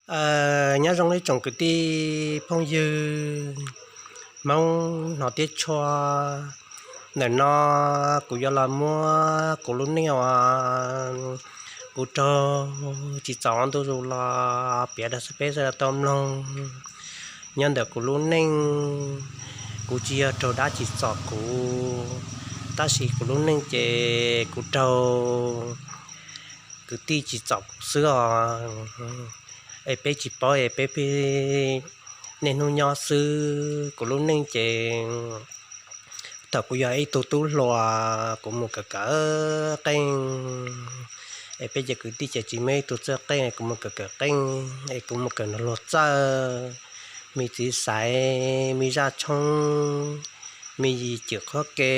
Nyob zoo ib tsoom kwv tij phooj ywg Hmoob hnov thiab tshua. Ntawm no kuv yuav los muab kuv lub neej uas kuv raug tsim txom ntuj zus los piav rau peb sawv daws tau mloog. Nyob ntawm kuv lub neej, kuv tsis yog raug dab tsim txom kuv, tab sis kuv lub neej ces kuv raug kwv tij tsim txom kuv xwb os. Es peb tsis paub es peb niaj hnub nyob xwb. Kuv lub neej ces thaum kuv yog ib tug tub hluas kuv mus kawm kawm qeej, es peb cov kwv tij ces tsis muaj ib tug txawj qeej, kuv mus kawm kawm qeej es kuv mus kawm nrog luag txawj, me txiv xaiv, me zaj tshoob, me yim cwm qhuab ke,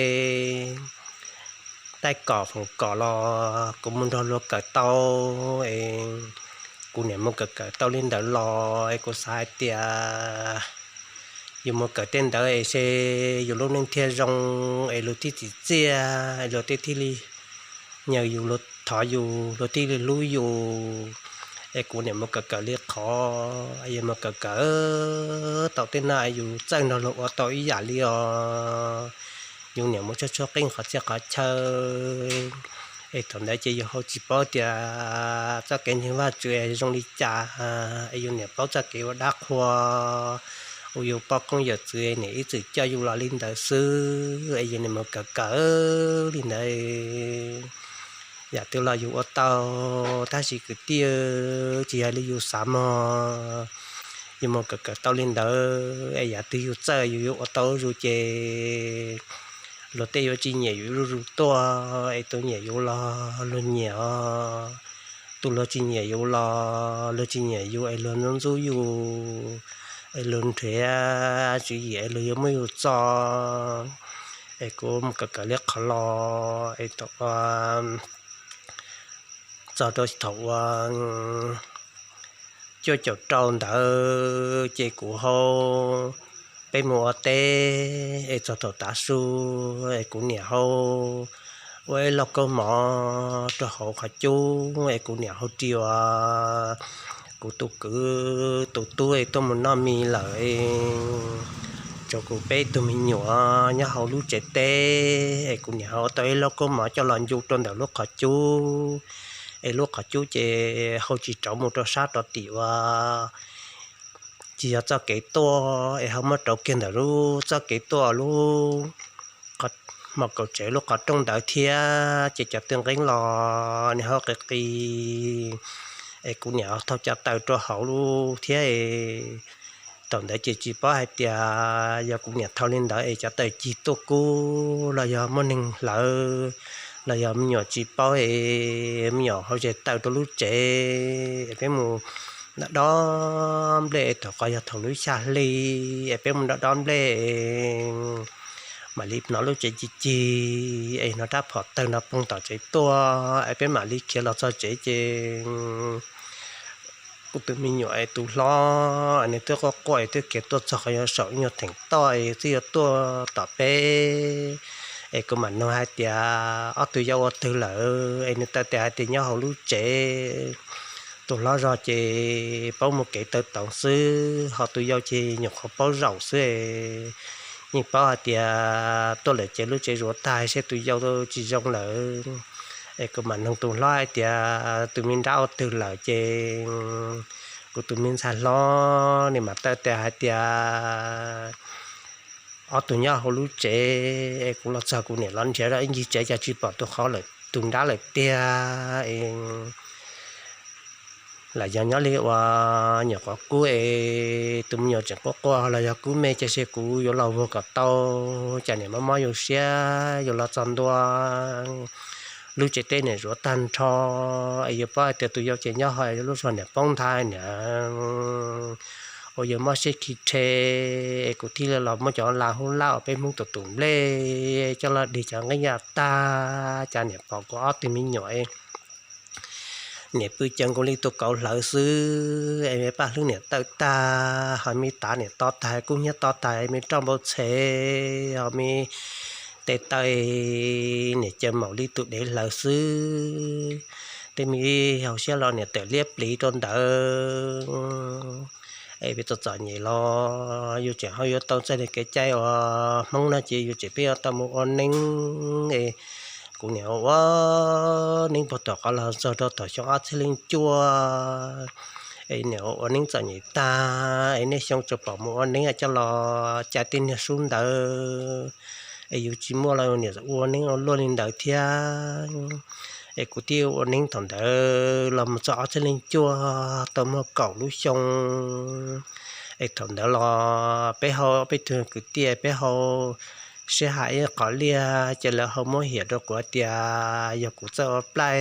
taij kom foom kom los kuv mus nrog luag kawm tau. Es kuv niam mus kawm kawm tau li ntawd los es kuv xav hais tias yus mus kawm tej ntawd es se yus lub neej thiaj zoo, es luag thiaj tsim txiaj, es luag thiaj li nyiam yus, luag thov yus, luag thiaj li hlub yus. Es kuv niam mus kawm kawm li qhov es yus mus kawm kawm tau tej no es yus txawj nrog luag ua tau ib yam li os. Yus niam mus tshuab tshuab qeej qhov txhia qhov chaw, es thaum ntawd ces yus ho tsis paub tias txoj kev ntseeg Vajtswv es zoo li cas, es yus niam paub txoj kev ua dab qhua, uas yus poj koob yawm txwv niam ib txwm coj yus los li ntawd xwb, es yus niam mus kawm kawm li ntawd. Yam twg los yus ua tau, tab sis kwv tij, tsis yog li yus xav mog. Yus mus kawm kawm tau li ntawd es yam twg yus txawj yus yuav ua tau zuj zus ces luag tej yuav tsis nyiam yus zuj zus tuaj, es tus nyiam yus los luag nyiam os, tus luag tsis nyiam yus los luag tsis nyiam yus es luag ntxub ntxub yus, es luag nrhiav tswv yim es luag yuav muab yus txo. Es kuv mus kawm kawm li qhov los es thaum txog rau thaum uas cuaj caum rau ntawd ces kuv hau, peb mus ua teb, es txog thaum tav su es kuv niam hau ua ib lauj kaub mov rau hauv qhov cub, es kuv niam hau ris uas kuv tus kwv tus tub es tuaj mus noj mis lawm, tshuav kuv peb tug me nyuam nyob hauv lub tsev teb, es kuv niam hau tau ib lauj kaub mov coj los ncu rau ntawm lub qhov cub, es lub qhov cub ces hau tsis rauv mus rau sab rau tim uas tsis yog txoj kev tuaj, es ho muab rauv kiag ntawm lub txoj kev tuaj lub hmo kaum tsev lub qhov rooj ntawd thiab, ces cov tw nqeeb los nws hau qis qis, es kuv niam thau cov taws rau hauv lub thiab. Thaum ntawd ces tsis paub hais tias yog kuv niam thau li ntawd es cov taws cig tuaj kub los yog muaj neeg hlawv, los yog me nyuam tsis paub es me nyuam hau zes taws rau lub tsev, es peb mus dob dob nplej, thaum qhov yog thaum lub xya hli, es peb mus dob dob nplej, mam li hnov lub tsev cig cig, es hnov rab phom tawg no poob tom tsev tuaj, es peb mam li khiav los txog tsev ces kuv tus me nyuam es tus hlob nws twb quaj quaj es twb khiav tuaj txog qhov yog saum nyuag theem toj es twb yuav tuaj tom peb, es kuv mam nug hais tias ob tug yau ua twg lawm, es nws tau tias hais tias nyob hauv lub tsev. Tus hlob zog ces paub mus kev taw toov xwb, ho tus yau ces nyuam qhuav paub zaum xwb. Yeej paub hais tias tuaj lawm ces lub tsev zuav tag seb tus yau tsis zoo lawm. Es kuv mam nug tus hlob hais tias tus me nrab ua twg lawm ces kuv tus me ntxhais hlob nws mam tau tias hais tias ob tug nyob hauv lub tsev, es kuv los txog kuv niam los nrhiav rau ib ncig tsev cas tsis pom tus qhov lawm, tus nrab lawm tiag. Lam yog nyob li uas nyuam qhuav kub es tus me nyuam tseem quaj quaj los yog kub me ces kuv yuav los vuag kom tau, cas niam mob mob yus siab, yus los txog ntua lub tsev teb niam zuav tag nrho, es yuav paub hais tias tus yau ces nyob ho lub zog niam poob nthav niam, uas yus mob siab khi rhe, es kuv thiaj li los muab cov las hub lab uas peb Hmoob tus tus nplej coj los dig cov nqeeb yaj tag, cas niam pom kuv ob tug me nyuam niam pw cav nkaus li tus kauv hlawv xwb, es me paj hlwb niam tawm tag, ho me tav niam to tag, kub hnyiab to tag, me roj npau txhev, ho me tes taw niam cav maum li tus dev hlawv xwb. Tej me hauv siab los niam tawm liab pliv rau ntawd. Es peb txom txom nyem los yus tseem ho yuav tau txoj niag kev cai uas Hmoob no ces yus tseem pheej yuav tau mus ua neeb es kuv niam ua ua neeb puag tom qab los txog rau tom xyoo ob txhiab leej cuaj es niam ua ua neeb txom nyem tag es niaj xyoo tsuas pom mus ua neeb coj los cais tej niag sub ntawd es yus tsis muaj los niam ua neeb ua luaj li ntawd thiab. Es kuv thiaj ua neeb thaum ntawd los mus txog ob txhiab leej cuaj tau muaj kaum lub xyoo. Es thaum ntawd los peb hau peb tug kwv tij peb hau sib hais ib qhov liaj ces lawv hau muab hiam rau kuv hais tias yog kuv txawj ua plaij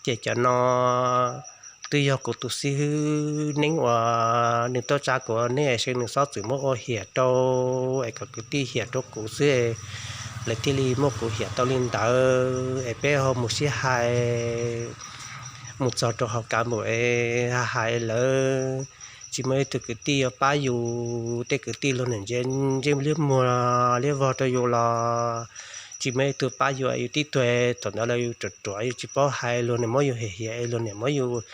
ces cov no twb yog kuv tus xib hwb neeb uas nws tuaj tsa kuv ua neeb es nws xob txwm muab ua hiam rau es kom kwv tij hiam rau kuv xwb es lawv thiaj li muab kuv hiam tau li ntawd es peb ho mus sib hais mus txog rau hauv kas npum es hais lawv tsis muaj ib tug kwv tij yuav pab yus, tej kwv tij luag niam ntsia ntsej liab muag liab vog rau yus los tsis muaj ib tug pab yus, yus tib tug thaum ntawd los yus ruam ruam yus tsis paub hais, luag niam muab yus hiam hiam es luag niam muab yus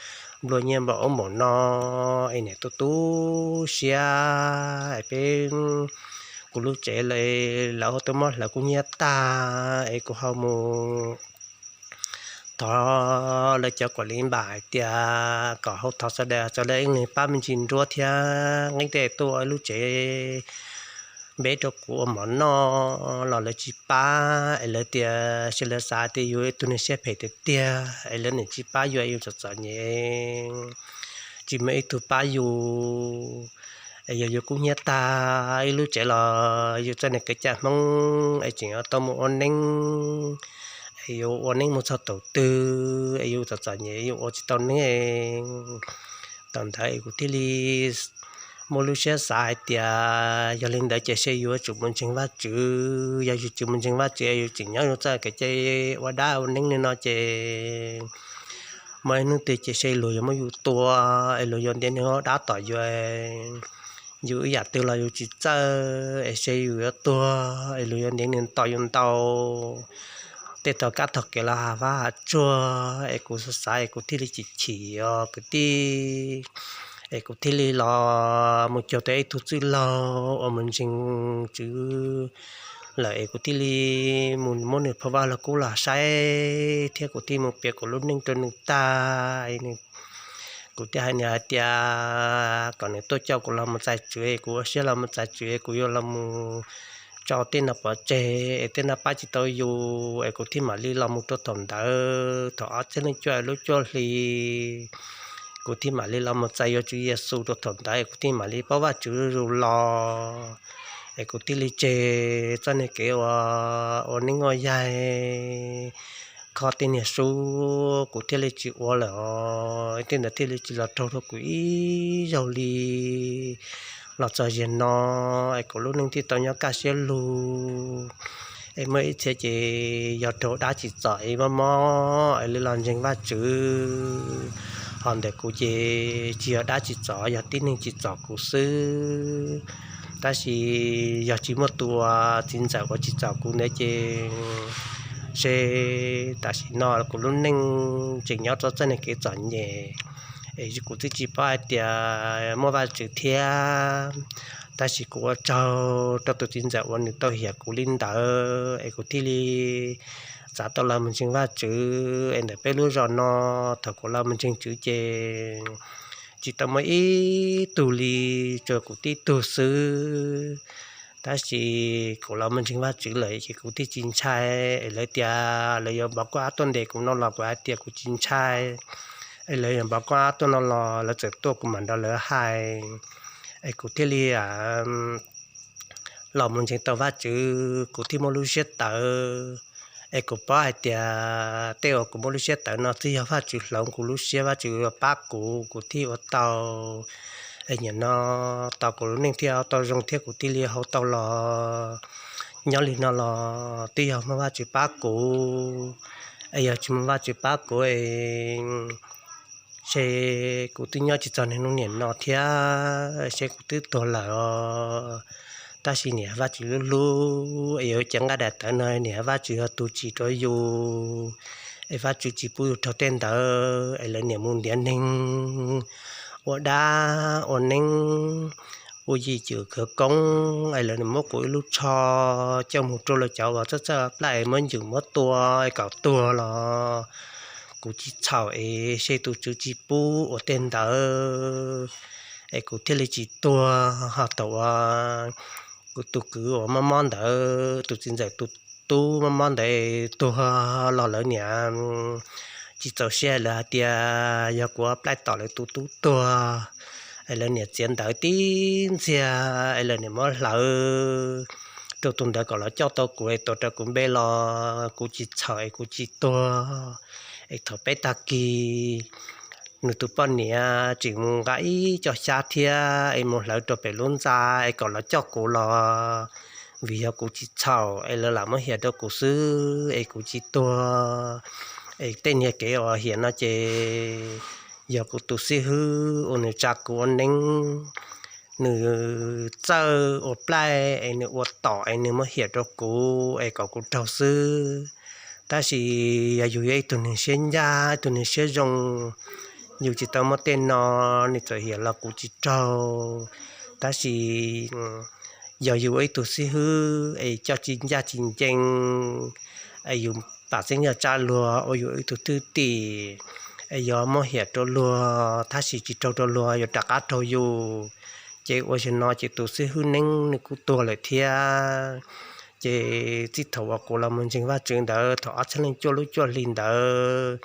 nplua nyiaj npaum ub npaum no es niam tu tu siab es peb kuv lub tsev lawv ho tuaj muab hlawv kub hnyiab tag es kuv ho mus thov lawv cov kuam li npam hais tias kom hau thov sawv daws txawm lawv ib leeg pab me ntsis nruab thiab nqeeb tej tuaj ua ib lub tsev npeb rau kuv ua mov noj los lawv tsis pab es lawv tias seb lawv xav tias yus ib tug niag siab phem tiag tiag es lawv niam tsis pab yus es yus txom txom nyem tsis muaj ib tug pab yus es yog yus kub hnyiab tag ib lub tsev los yus txoj niag kev cai Hmoob es tseem yuav tau mus ua neeb es yus ua neeb mus txog thaum twg es yus txom txom nyem yus ua tsis tau neeb. Thaum ntawd es kuv thiaj li muaj lub siab xav hais tias yog li ntawd ces seb yus yuav tsum mus ntseeg Vajtswv, yog yus tsis mus ntseeg Vajtswv es yus tseem nyob yus txoj kev cai ua dab ua neeb li no ces muaj ib hnub twg ces seb luag yuav muab yus tua es luag yuav ntiav neeg ua dab tom yus, yus ib yam twg los yus tsis txawj es seb yus yuav tuag es luag yuav ntiav neeg tom yus ntau tej tog kab tog kev los hav vab hav tsuag es kuv xav xav es kuv thiaj li chim chim os kwv tij es kuv thiaj li los mus cuag tau ib tug txwj laug uas mus ntseeg Tswv lawm es kuv thiaj li mus muab nws phau Vajluskub los saib thiab kuv thiaj mus piav kuv lub neej rau nws tag. Kuv thiaj hais nws hais tias kom nws tuaj coj kuv los mus txais Tswv es kuv ua siab los mus txais Tswv es kuv yuav los mus tso tej no pov tseg es tej no pab tsis tau yus es kuv thiaj mam li los mus rau thaum ntawd thaum ob txhiab leej cuaj lub cuaj hli kuv thiaj mam li los mus txais yuav Tswv Yexus rau thaum ntawd es kuv thiaj mam li paub Vajtswv zuj zus los es kuv thiaj li tseg txoj niag kev ua, ua neeb ua yaig kho tej niag sub kuv thiaj li tsis ua lawm os. Tej ntawd thiaj li tsis los raug rau kuv ib zaug li los txog zaum no es kuv lub neej thiaj tau nyob kaj siab lug. Es muaj ib txhia ces yog raug dab tsim txom es mob mob es li los ntseeg Vajtswv, ho ntawm kuv ces tsis yog dab tsim txom yog tib neeg tsim txom kuv xwb. Tab sis yog tsis muaj tus txiv ntxawm uas tsim txom kuv ntawd ces seb tam sim no kuv lub neej tseem nyob rau txoj niag kev txom nyem es kuv twb tsis paub hais tias muaj Vajtswv thiab. Tab sis kuv ua tsaug rau tus txiv ntxawm uas nws tau hiam kuv li ntawd es kuv thiaj li txav tau los mus ntseeg Vajtswv es ntawm peb lub zos no thaum kuv los mus ntseeg Tswv ces tsis tau muaj ib tug li, tsuas kuv tib tug xwb. Tab sis kuv los mus ntseeg Vajtswv lawm ces kuv thiaj tsis ntshai es lawv tias lawv yuav npov kuab ab tuaj ntes kuv no los kuv hais tias kuv tsis ntshai. Es lawv yuav npov kuab ab tuaj no los lawv txawm tuaj kuv mam nrog lawv hais. Es kuv thiaj li los mus ntseeg tau Vajtswv kuv thiaj muaj lub siab tawv. Es kuv paub hais tias tej uas kuv muaj lub siab tawv no twb yog Vajtswv hloov kuv lub siab, Vajtswv pab kuv kuv thiaj ua tau. Es nim no tos kuv lub neej thiaj tau zoo thiab kuv thiaj li hau tau los nyob li no los twb yog muaj Vajtswv pab kuv. Es yog tsis muaj Vajtswv pab kuv es seb kuv twb nyob tsis txog niaj hnub nim no thiab seb kuv twb tuag lawm os. Tab sis niam Vajtswv lub hlub es yuav cev nqaij daim tawv no niam Vajtswv yog tus tsim rau yus, es Vajtswv tsis pub yus raug tej ntawd es lawv niam mus ntiav neeg ua dab ua neeb, ua yim cwm khawv koob es lawv muab kuv ib lub tsho coj mus rau lawv cov uas txawj txawj plab es muab ncws muab tua es kom tuag los kuv tsis txhaum es seb tus tswv tsis pub ua tej ntawd es kuv thiaj li tsis tuag. Ho thaum uas kuv tus kwv uas mob mob ntawd, tus txiv ntxawm tus tub mob mob ntawd tuag los lawv niam tsis txaus siab, lawv hais tias yog kuv ua plaib tom lawv tus tub tuag es lawv niam txiav ntawv tib ntxiag es lawv niam muab hlawv rau tus ntawd kom los coj tau kuv es tuav rau kuv npe los kuv tsis txhaum es kuv tsis tuag. Es thaum peb tag kis nws tus poj niam tseem mus nqa ib co xyab thiab es mus hlawv rau pem lub ntxa es kom los coj kuv los, vim yog kuv tsis txhaum es lawv lam muab hiam rau kuv xwb es kuv tsis tuag. Es tej niag kev uas hiam no ces yog kuv tus xib hwb uas nws tsa kuv ua neeb, nws txawj ua plaib es nws ua tom es nws muab hiam rau kuv es kom kuv raug xwb. Tab sis yog yus yog ib tug neeg siab ncaj, ib tug neeg siab zoo, yus tsis tau muaj tej no, nws txawm hiam los kuv tsis raug. Tab sis yog yus ua ib tug xib hwb es coj tsis ncaj tsis ncees, es yus pam txeeb yog tsa luag ua yus ib tug thwj tim, es yog muab hiam rau luag tab sis tsis raug rau luag yuav rov qab raug yus, ces ua zaum no ces tus xib hwb neeb nws kuj tuag lawm thiab. Ces txij thaum uas kuv los mus ntseeg Vajtswv ntawd thaum ob txhiab leej cuaj lub cuaj hli ntawd,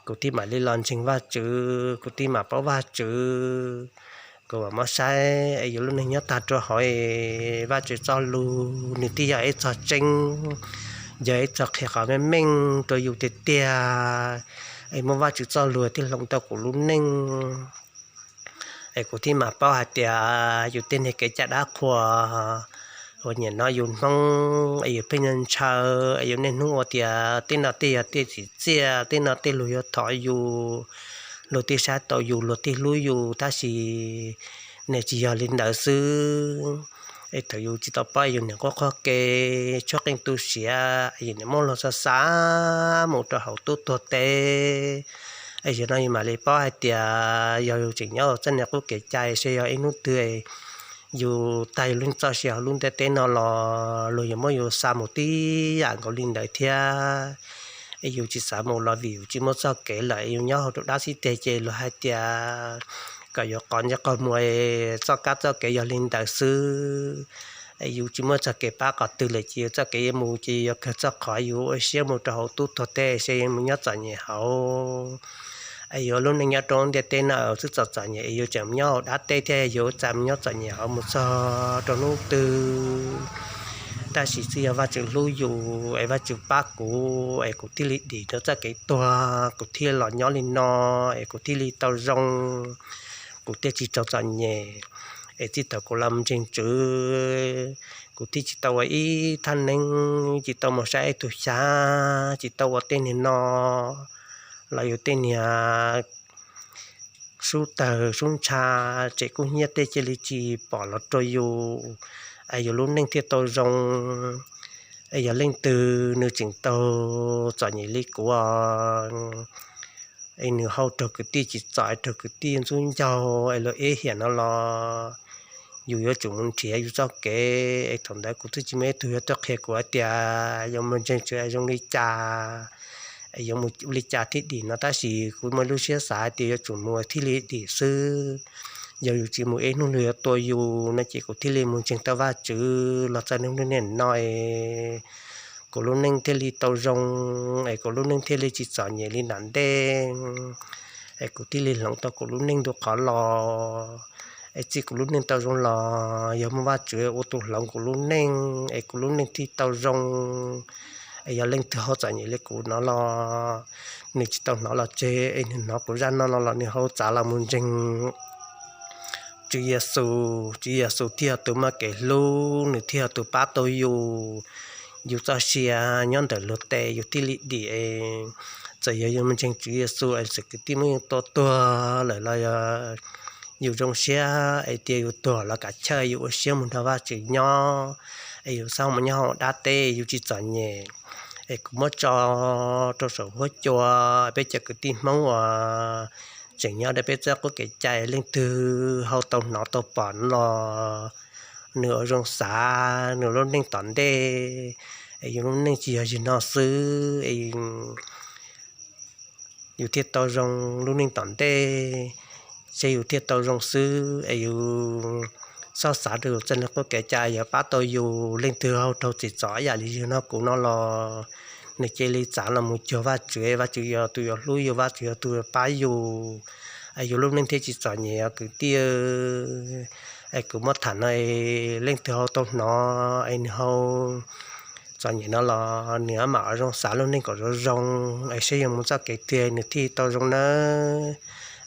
kuv thiaj mam li los ntseeg Vajtswv, kuv thiaj mam paub Vajtswv. Kuv mam muab saib es yus lub neej nyob tag rau hauv Vajtswv txoj lus nws thiaj yog ib txoj tseeb, yog ib txoj qhia qhov meej meej rau yus tiag tiag, es muaj Vajtswv txoj lus thiaj hloov tau kuv lub neej. Es kuv thiaj mam paub hais tias yus tej niag kev cai dab qhuas uas nim no yus hnov es yus pheej ntshaw es yus niaj hnub ua tias tej no tej yog tej tsim txiaj, tej no tej luag yuav thov yus, luag thiaj saib tau yus, luag thiaj hlub yus, tab sis nws tsis yog li ntawd xwb. Es thaum yus tsis tau paub yus niam qhuab qhuab kev, tshuab qeej tu siav, yus niam muab luag xa xa mus rau hauv tub tuag teb. Es yog no yus mam li paub hais tias yog yus tseem nyob txoj niag qub kev cai, seb yog ib hnub twg yus tag yus lub txoj sia hauv lub ntiaj teb no los luag yuav muab yus xa mus tib yam nkaus li ntawd thiab. Es yus tsis xav mus los vim yus tsis muaj txoj kev lawm, yus nyob hauv rau dab xib teg ces luag hais tias kom yuav qov ntsej qov muag, txoj kab txoj kev yog li ntawd xwb. Es yus tsis muaj txoj kev pab qhov twg lawm ces yus txoj kev yuav mus ces yuav kawg txoj qhov yus ua siab mus rau hauv tub tuag teb, seb yuav mus nyob txom nyem hauv. Es yus lub neej nyob rau ntiaj teb no xwb txom txom nyem, es yus tseem mus nyob hauv dab teb thiab, yus txawm mus nyob txom nyem hauv mus txog rau hnub twg. Tab sis twb yog Vajtswv hlub yus es Vajtswv pab kuv es kuv thiaj li dim rau txoj kev tuag, kuv thiaj los nyob li no, es kuv thiaj li tau zoo, kuv thiaj tsis raug txom nyem. Es txij thaum kuv los ntseeg Tswv, kuv thiaj tsis tau ua ib thaj neeb, tsis tau mus saib ib tug xyab, tsis tau ua tej niag no los yus tej niag sub tawg sub ntsha, tseem kub hnyiab tej cia li tsis pom los rau yus, es yus lub neej thiaj tau zoo. Es yog leej twg nws tseem tau txom nyem li kuv, es nws hauj raug kwv tij tsim txom, raug kwv tij ntxub ncaug es luag ib hiam no los yus yuav tsum mus nrhiav yus txoj kev. Es thaum ntawd kuv twb tsis muaj ib tug yuav tuaj qhia kuv hais tias yuav mus ntseeg Tswv zoo li cas, es yuav mus li cas thiaj dim no, tab sis kuv muaj lub siab xav hais tias yuav tsum mus thiaj li dim xwb. Yog yus tsis mus ib hnub luag yuav tua yus no ces kuv thiaj li mus ntseeg tau Vajtswv los txog niaj hnub niam no, kuv lub neej thiaj li tau zoo, es kuv lub neej thiaj li tsis txom nyem li nram ntej, es kuv thiaj li hloov tau kuv lub neej ntu qhov los. Es txij kuv lub neej tau zoo los yog muaj Vajtswv ua tus hloov kuv lub neej, es kuv lub neej thiaj tau zoo. Es yog leej twg ho txom nyem li kuv no los nws tsis tau hnov los tseg, es nws hnov kuv zaj no no los nws ho txav los mus ntseeg Tswv Yexus. Tswv Yexus thiaj yog tus muaj kev hlub, nws thiaj yog tus pab tau yus. Yus txoj sia nyob ntawm luag tes yus thiaj li dim. Txawm yog yus mus ntseeg Tswv Yexus es txawm kwv tij muab yus tua tuag lawm los yog yus zoo siab es tias yus tuag los kav chawj yus ua siab mus nrog Vajtswv nyob, es yus txhob mus nyob hauv dab teb yus tsis txom nyem. Es kuv muab tso rau saum huab cua peb cov kwv tij Hmoob uas tseem nyob rau peb txoj qub kev cai, leej twg ho tau hnov tau pom no los nws ua zoo xav nws lub neej tom ntej, es yus lub neej tsis yog yog no xwb es yus thiaj tau zoo lub neej tom ntej, seb yus thiaj tau zoo xwb es yus txhob xav rau yus txoj niag qub kev cai yuav pab tau yus. Leej twg ho raug tsim txom ib yam li yus no kuv no los nws cia li txav los mus cuag Vajtswv, Vajtswv yog tus yuav hlub yus, Vajtswv yog tus yuav pab yus, es yus lub neej thiaj tsis txom nyem os kwv tij. Es kuv muab tham no es leej twg ho tau hnov es nws ho txom nyem no los nws mam ua zoo xav lub neej kom zoo zoo es seb yuav mus txoj kev twg nws thiaj tau zoo nawb.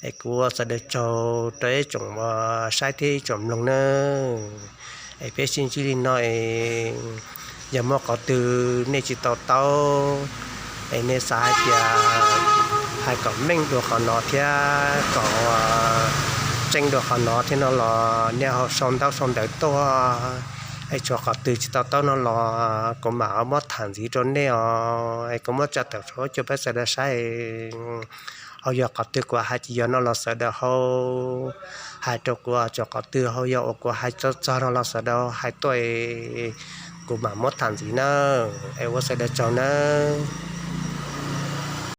Es kuv ua txawm daws tsaug rau ib tsoom uas saib thiab ib tsoom mloog nawb. Es peb sib ntsib li no es yog muaj qhov twg nej tsis to taub es nej xav hais tias hais kom meej dua qhov no thiab kom tseeb dua qhov no thiab no los nej ho sau ntaub sau ntawv tuaj. Es tshuav qhov twg tsis to taub no los kuv mam muab tham ntxiv rau nej os. Es kuv muab tsa tawm rau cov peb sawv daws saib, ho yog qhov twg kuv hais tsis yog no los sawv daws ho hais rau kuv, tshuav qhov twg ho yog uas kuv hais txog txog no los sawv daws hais tuaj, kuv mam muab tham ntxiv nawb. Es ua sawv daws tsaug nawb.